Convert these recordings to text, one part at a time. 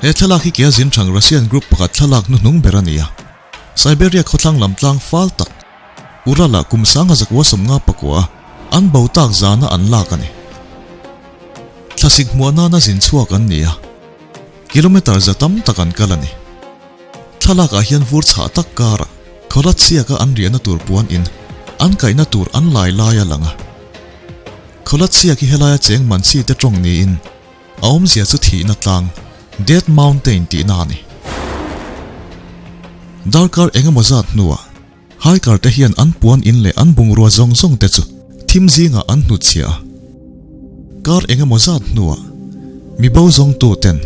He thlalak hi kea zin thang Russian group pakhat thlalak hnuhnung ber a ni a. Siberia khawthlang lam tlang fal tak Ural ah kum sanga zakua 50 pakua a an bo tak zana an lak a ni. Thlasik hmuah nana zin chhuak an ni a, kilometre za tam tak an kal a ni. Thlalak ah hian vur chhah tak karah khawlat siaka an riahna tur puan in an kaihna tur an lai lai a lang a. Khawlat siak hi helaia cheng man chi te tawng niin A awmzia chu thihna tlang, Death Mountain tihna a ni. Darkar engemaw zat hnuah hiker te hian an puan in leh an bungrua zawng zawng te chu thim zingah an hnutchhiah a. Kar engemaw zat hnuah mi bo zawngtu ten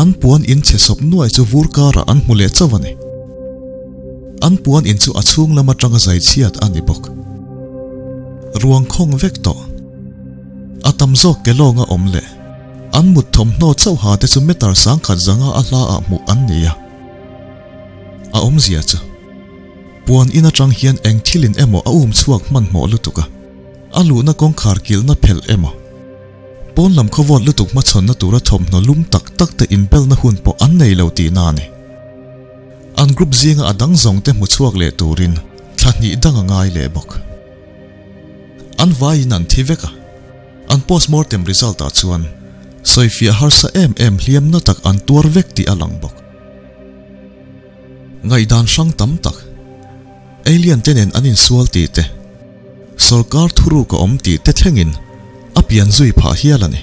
an puan in chhe sawp nuai chu vur karah an hmu leh chauh a ni. An puan in chu a chhung lam atanga zai chhiat a ni bawk. Ruang khawng vek tawh. A tam zawk ke lawnga awm leh an mut thawmhnaw chauha te chu meter 1000 zanga a hla ah hmuh an ni a. A awmzia chu puan in atang hian eng thilin emaw a um chhuak hmanhmawh lutuk a, a luhna kawngkhar kilhna phelh emaw, pawn lam khawvawt lutuk hmachhawnna tura thawmhnaw lum tak tak te inbelna hun pawh an nei lo tihna a ni. An group zinga a dang zawng te hmu chhuak leh turin thla hnih dang a ngai leh bawk. An vaiin an thi vek a, an postmortem result ah chuan sawifiah harsa em em hliam na tak an tuar vek tih a lang bawk. Ngaihdan hrang tam tak, alien te nen an insual tih te, sawrkar thuruk a awm tih te thlengin a pian zui phah hial a ni.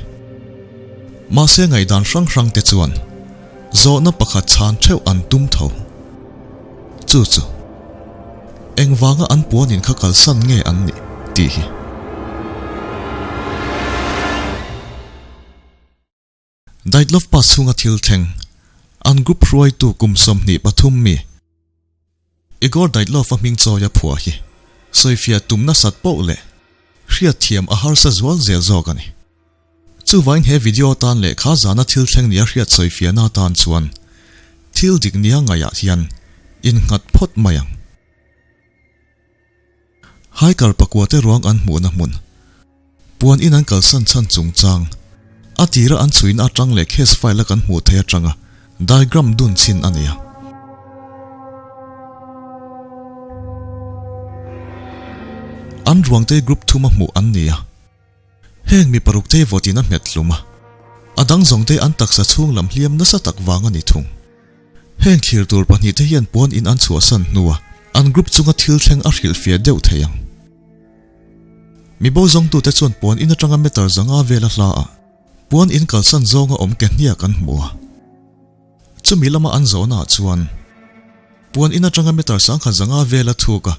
Mahse ngaihdan hrang hrang te chuan zawhna pakhat chhan theuh an tum tho. Chu chu engvanga an puanin kha kalsan nge an nih tih hi. Daitlov Pass chhunga thil thleng an group hruaitu kum 23 mi Igor Daitlov-a hming chawia phuah hi sawifiah tum nasat poh leh hriatthiam a harsa zual zel zawk a ni. Chuvain he video atan leh kha zana thil thleng nia hriat sawifiahna atan chuan thil dik nia ngaihah hian innghat phawt mai ang. Hiker pakua te ruang an hmuhna hmun, puan in an kalsan chhan chungchang, a tira an chhuina atang leh case file a kan hmuh theih atanga diagram dun chhin a ni a. An ruangte group thuma hmuh an ni a. Heng mi paruk te vawtin a hmet hlum a, a dang zawng te an taksa chhung lam hliam nasa tak vang a ni thung. Heng thlir tur pahnih te hian puan in an chhuahsan hnua an group chunga thil thleng a hrilhfiah deuh thei ang. Mi bo zawngtute chuan puan in atanga meter 500 vela hla ah puan in kalsan zawnga awm ke hniak an hmu a. Chumi lama an zawhnaah chuan puan in atanga meter 1500 vela thuk a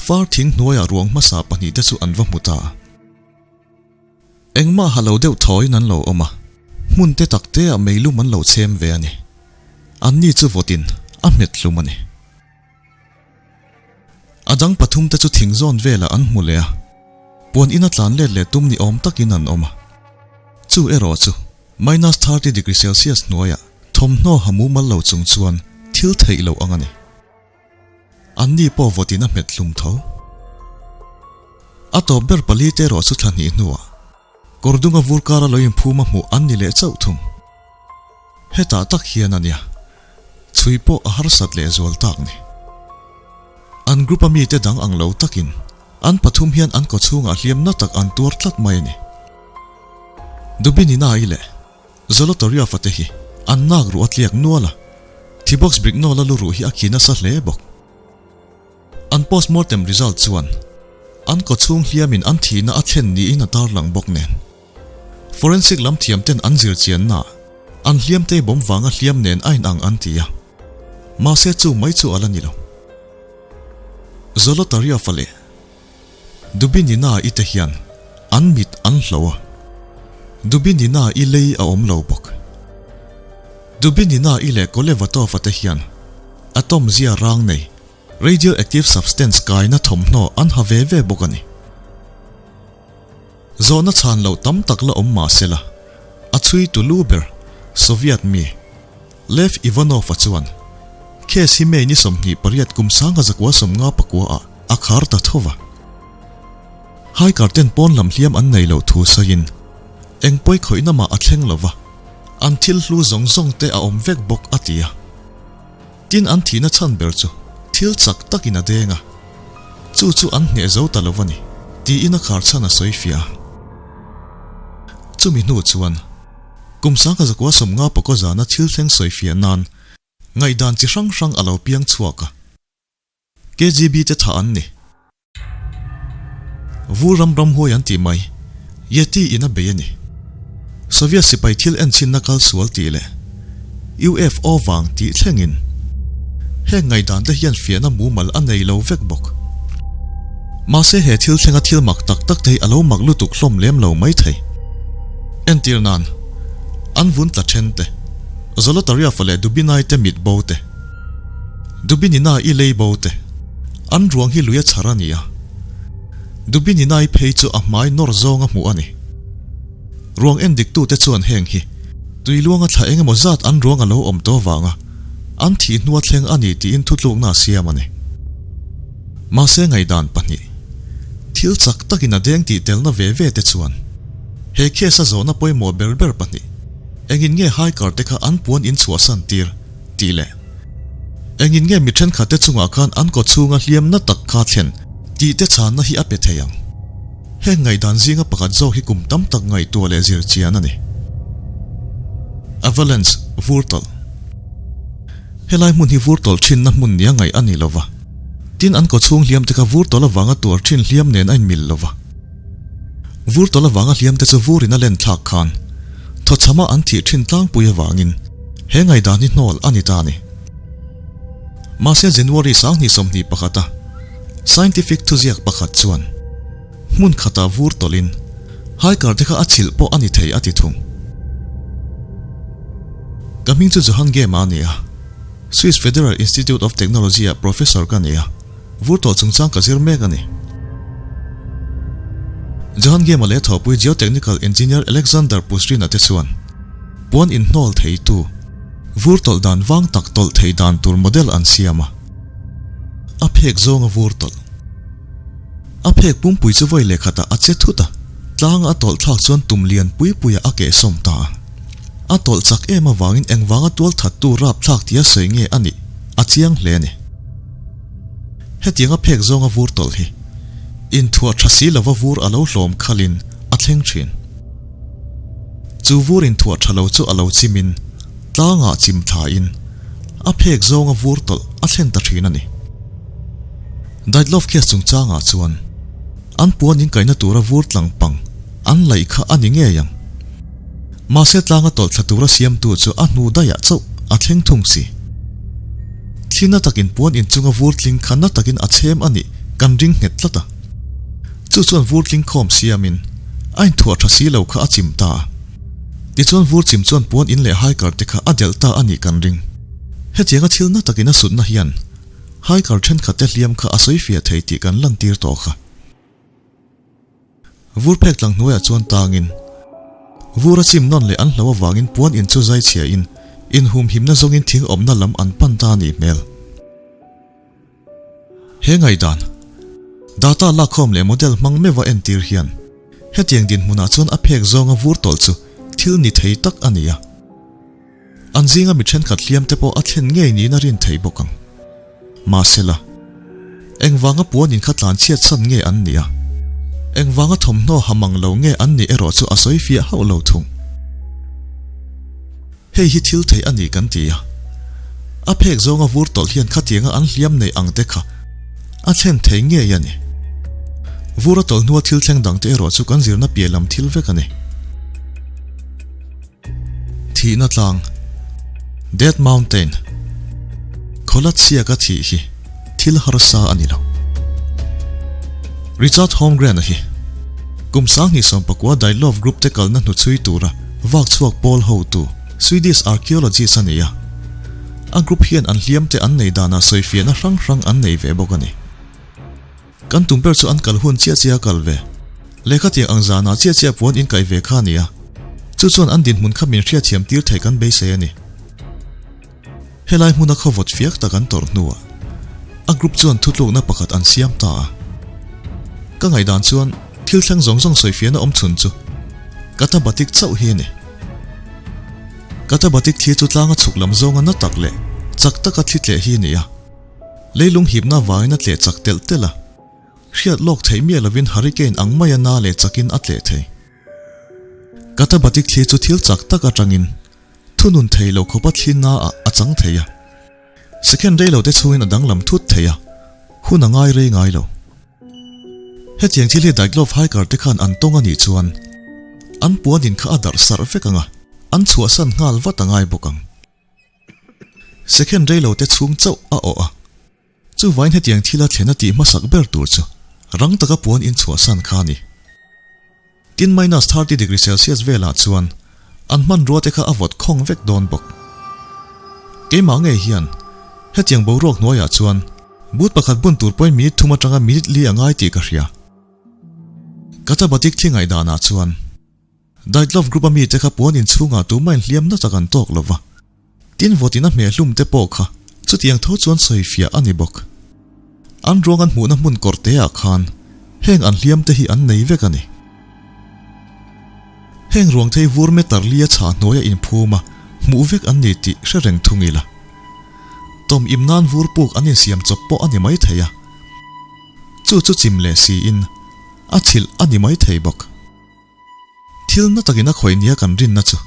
far thing hnuaiah ruang hmasa pahnih te chu an va hmu ta a. Engmah ha lo deuh thawiin an lo awm a, hmun te tak te ah meilum an lo chhem ve a ni. Anni chu vawtin a hmet hlum a ni. A dang pathum te chu thing zawn velah an hmu leh a, puan ina tlan let leh tum ni awm takin an awm a. Chu erawh chu minus 30 degree celsius hnuaiah thawmhnaw ha mumal lo chung chuan thil theih loh ang a ni. Anni pawh vawtin a hmet hlum tho. A tawp ber pali te erawh chu thla hnih hnuah kawr dunga vur kara lo inphum a hmuh an ni leh chauh thung. Hetah tak hian a nia, chhui pawh a harsat leh zual tak ni. An group a mite dang ang lo takin an pathum hian an kawchhungah hliam na tak an tuar tlat mai a ni. Dubinina-i leh Zolotaryov-a te hi an nak ruh a tliak nual a, Thibox Brignol-a lu ruh hi a khi nasa hle bawk. An postmortem result chuan an kawchhung hliamin an thihna a thlen niin a tarlang bawk nen. Forensic lam thiam ten an zir chianna an hliam te bawm vanga hliam nen a inang an ti a, mahse chu mai chu a la ni lo. Zolotaryov-a leh Dubinina-i te hian an mit an hlo a, Dubinina-i lei a awm lo bawk. Dubinina-i leh Kolevatov-a te hian atom zia rang nei radioactive substance kaina thawmhnaw an ha ve ve bawk a ni. Zawhna chhan loh tam tak la awm mah sela, a chhui tu lu ber Soviet mi Lev Ivanov-a chuan case hi May ni 28 kum 1954 ah a khar ta tho va. Hiker ten pawn lam hliam an nei loh thu sawiin eng pawi khawihna mah a thleng lo va. An thil hlu zawng zawng te a awm vek bawk a ti a. Tin an thihna chhan ber chu thil chak takin a deng a, chu chu an hneh zo ta lo a ni, tiin a khar chhan a sawi fiah a. Chumi hnu chuan kum sangha zakua 50 pakaw zana thil thleng sawi fiah nan ngaihdan chi hrang hrang a lo piang chhuak a. KGB te thah an ni. Vur ram ramhuai an tih mai, Yeti in a bei a ni. Soviet sipai thil enchhinna kal sual tih leh UFO vang tih thlengin heng ngaihdan te hian fiahna mumal a nei lo vek bawk. Mahse he thil thlenga thil mak tak tak te hi a lo mak lutuk hlawm lem lo mai thei. Entir nan, an vun tla then te, Zolotaryov-a leh Dubinai te mit bo te, Dubinina i lei bo te, an ruang hi lui a chhar a ni a. Dubinina i phei chu a hmai nawr zawng a hmuh a ni. Ruang en diktute chuan heng hi tui luanga thla eng emaw zat an ruang a lo awm tawh vanga an thih hnua thleng a ni tiin thutlukna a siam a ni. Mahse ngaihdan pahnih, thil chak takin a deng tih telna ve ve te chuan he case a zawhna pawimawh ber ber pahnih, engin nge hiker te kha an puan in chhuahsan tir tih leh engin nge mi thenkhat te chungah khan an kaw chhunga hliam na tak kha thlen tih te chhanna hi a pe thei ang. Heng ngaihdan zinga pakhat zawk hi kum tam tak ngaihtuah leh zir chian a ni. Avalanche, vur tawlh. Helai hmun hi vur tawlh thinna hmun nia ngaih a ni lova. Tin an kaw chhung hliam te kha vur tawlh avanga tuar thin hliam nen a inmil lova. Vur tawlh avanga hliam te chu vurin a len thlak khan thawchhama an thih thin tlangpui avangin he ngaihdan hi hnawl a ni ta a ni. Mahse January 2021 a scientific thuziak pakhat chuan hmun khatah vur tawlhin hiker te kha a chhilh pawh a ni thei a ti thung. Ka hming chu Johan Gema a ni a, Swiss Federal Institute of Technology ah professor ka ni a, vur tawlh chungchang ka zir mek a ni. Johan Gema leh thawhpui geotechnical engineer Alexander Pusrina te chuan puan inhnawl theitu, Vur tawlh dan vang tak tawlh theih dan tur model an siam a, a phek zawng a vur tawlh. A phek pumpui chu vawi leh khatah a che thut a, tlanga a tawlh thlak chuan tum lian pui puiah a kehsawm ta a. A tawlh chak em avangin engvanga tual thattu rap thlak tia sawi nge a nih a chiang hle a ni. Hetianga phek zawnga vur tawlh hi inthuah tha si lova vur a lo hlawm khalin a thleng thin. Chu vur inthuah tha lo chu a lo chimin tlangah chim thlain a phek zawnga vur tawlh a thlen ta thin a ni. Daitlov case chungchangah chuan an puan inkaihna tura vur tlang pang an laih kha a ni ngei ang. Mahse tlanga tawlh thla tura siamtu chu a hnu daihah chauh a thleng thung si. Thli na takin puan inchunga vur tling kha na takin a chhem a nih kan ring nghet tlat a. Chu chuan vur tling khawm siamin a inthuah tha si lo kha a chim ta a. Tichuan vur chim chuan puan in leh hiker te kha a delh ta a nih kan ring. Hetianga thil na takin a sutna hian hiker thenkhat te hliam kha a sawi fiah thei tih kan lantir tawh kha. Vur phek tlang hnuaiah chuan tangin vur a chim nawn leh an hlo avangin puan in chu zai chhia in inhumhimna zawngin thing awmna lam an pan ta a nih hmel. He ngaihdan, data lakkhawm leh model hmang meuha entir hian hetiang dinhmunah chuan a phek zawnga vur tawlh chu thil ni thei tak a ni a. An zinga mi thenkhat hliam te pawh a thlen ngei niin a rin thei bawk ang. Mahsela, engvanga puan in kha tlan chhiat san nge an nih a, engvanga thawmhnaw ha mang lo nge an nih erawh chu a sawi fiah hauh lo thung. Hei hi thil theih a ni kan ti a, a phek zawnga vur tawlh hian khatianga an hliam neih ang te kha a thlen thei ngei a ni. Vur a tawlh hnua thil thleng dang te erawh chu kan zirna piah lam thil vek a ni. Thihna tlang, Death Mountain, Khawlatsiaka thih hi thil harsa a ni lo. Richard Holmgren-a hi kum 2019 Dailov Group te kalna hnuchhui tura vak chhuak pawl hotu Swedish archaeologist a ni a. A group hian an hliam te an nei danah sawifiahna hrang hrang an nei ve bawk a ni. Kan tum ber chu an kal hun chiah chiah a kal ve. Lehkha tiang ang zanah chiah chiah puan in kaih ve kha a ni a. Chu chuan an dinhmun kha min hriatthiam tir thei kan beisei a ni. Helai hmuna khaw vawt fiak tak an tawrh hnuah a group chuan thutlukna pakhat an siam ta a. Ka ngaihdan chuan thil thleng zawng zawng sawifiahna awm chhun chu Katabatik chauh hi a ni. Katabatic thli chu tlanga chhuk lam zawnga na tak leh chak taka thli tleh hi a ni a. Leilung hipna avangin a tleh chak telh telh a. Hriat lawk theih miah lovin hurricane ang maia na leh chakin a tleh thei. Katabatic thli chu thil chak tak atangin thunun thei lo khawpa thli na ah a chang thei a. Second rei lo te chhungin a danglam thut thei a, hun a ngai rei ngai lo. Hetiang thil hi Daiglove hiker te khan an tawng a nih chuan an puanin kha a darh sarh vek ang a, an chhuahsan nghal vat a ngai bawk ang. Second rei lo te chhung chauh a awh a, chuvain hetiang thila thlen a tih hmasak ber tur chu rang taka puan inchhuahsan kha a ni. Tin minus 30 degree Celsius velah chuan an hmanrua te kha a vawt khawng vek dawn bawk. Keimah ngei hian hetiang boruak hnuaiah chuan boot pakhat bun tur pawhin minute thum atanga minute li a ngai tih ka hria. Katabatic thi ngaihdanah chuan Daitlove group a mite kha puan inchhungah tumah inhliam na tak an tawk lova. Tin vawtin a hmeh hlum te pawh kha chutiang tho chuan sawi fiah a ni bawk. An ruang an hmuhna hmun kawr te ah khan heng an hliam te hi an nei vek a ni. Heng ruang thei vur meter lia chhah hnuaia inphum a hmuh vek an ni tih hre reng thung ila. Tawm im nan vur puk an insiam chawp pawh a ni mai thei a. Chu chu chim leh siin a chhilh a ni mai thei bawk. Thil na takin a khawih nia kan rinna chu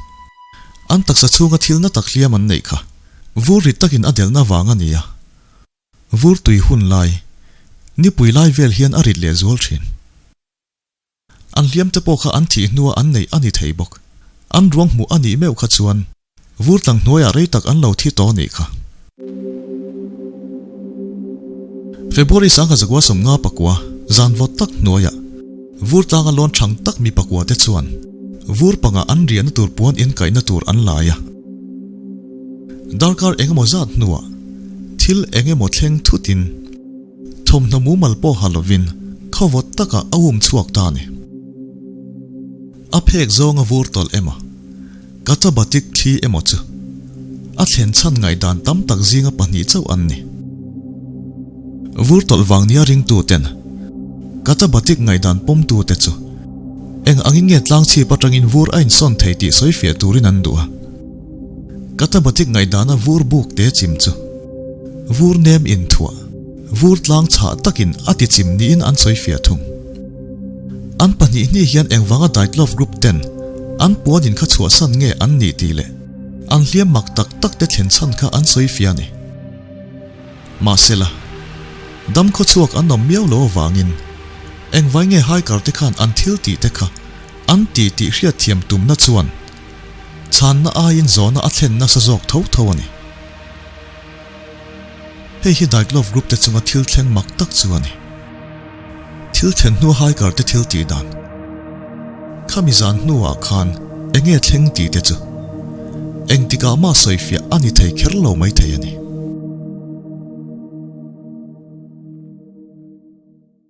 an taksa chhunga thil na tak hliam an neih kha vur rit takin a delhna vang a ni a, vur tui hun lai, nipui lai vel hian a rit leh zual thin. An hliam te pawh kha an thih hnua an neih a ni thei bawk. An ruang hmuh a nih meuh kha chuan Vur tlang hnuaiah rei tak an lo thi tawh a nih kha. February 1950 pakua zan vawt tak hnuaiah vur tlanga lawn thang tak mi pakua te chuan vur pangah an riahna tur puan inkaihna tur an lai a. Darkar engemaw zat hnuah thil engemaw thleng thutin thawmhnaw mumal pawh ha lovin khaw vawt takah a um chhuak ta a ni. A phek zawnga vur tawlh emaw? Katabatic thli emaw chu a thlen chhan ngaihdan tam tak zinga pahnih chauh an ni. Vur tawlh vang nia ringtuten Katabatic ngaihdan pawmtute chu eng angin nge tlangchhip atangin vur a insawn thei tih sawi fiah turin an duh a. Katabatic ngaihdana vur buk te chim chu vur nem inthuah, vur tlang chhah takin a ti chim niin an sawi fiah thung. An pahnih hnih hian engvanga Daitlov Group ten an puanin kha chhuahsan nge an nih tih leh an hliam mak tak tak te thlen chhan kha an sawi fiah a ni. Mahsela, dam khawchhuak an awm miau lo avangin engvai nge hiker te khan an thil tih te kha an ti tih hriatthiam tumna chuan chhanna aiin zawhna a thlen nasa zawk tho tho a ni. Hei hi Daitlov Group te chunga thil thleng mak tak chu a ni. Thil thlen hnu hiker te thil tih dan. Khami zan hnuah khan enge thleng tih te chu engtikah mah sawifiah a ni thei kher lo mai thei a ni.